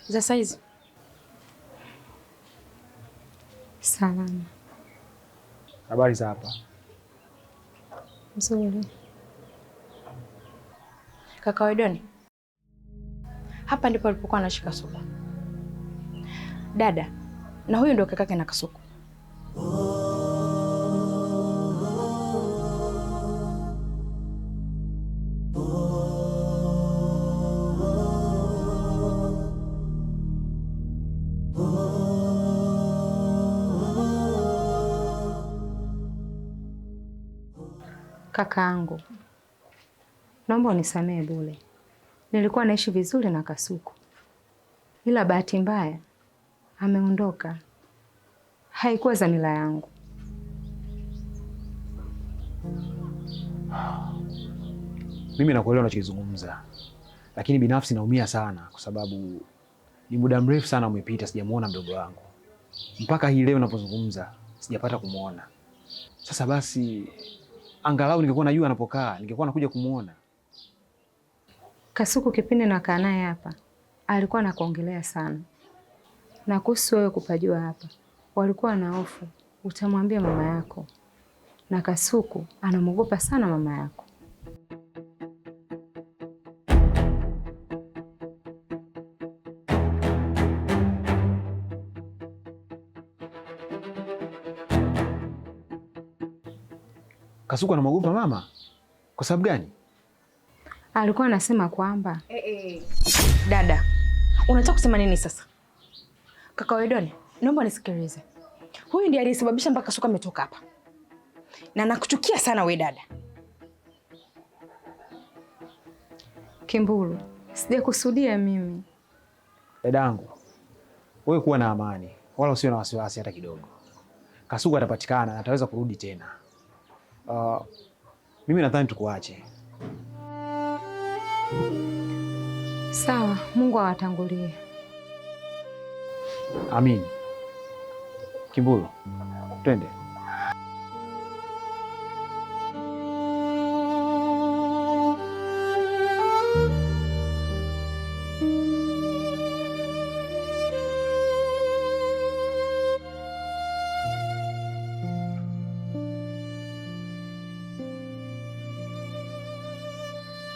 Za saizi? Salama. Habari za hapa? Nzuri. Kaka Wedoni, hapa ndipo alipokuwa anashika Kasuku. Dada, na huyu ndio kakake na Kasuku. Kakaangu, naomba unisamehe bure. Nilikuwa naishi vizuri na Kasuku, ila bahati mbaya ameondoka. Haikuwa dhamira yangu. Mimi nakuelewa unachokizungumza, lakini binafsi naumia sana kwa sababu ni muda mrefu sana umepita, sijamuona mdogo wangu. Mpaka hii leo ninapozungumza sijapata kumuona. Sasa basi, angalau ningekuwa najua anapokaa, ningekuwa nakuja kumuona. Kasuku kipindi nakaa naye hapa alikuwa anakuongelea sana, na kuhusu wewe kupajua hapa, walikuwa na hofu utamwambia mama yako, na Kasuku anamwogopa sana mama yako. Kasuku anamwogopa mama kwa sababu gani? Alikuwa anasema kwamba Dada, unataka kusema nini sasa? Kaka Wedoni, naomba nisikilize. Huyu ndiye aliyesababisha mpaka Kasuku ametoka hapa, na nakuchukia sana we dada. Kimbulu, sijakusudia mimi. Dadangu, wewe kuwa na amani, wala usiwe na wasiwasi hata kidogo. Kasuku atapatikana na ataweza kurudi tena. Mimi nadhani tukuache. Sawa, Mungu awatangulie. Amin. Kimbulu, twende.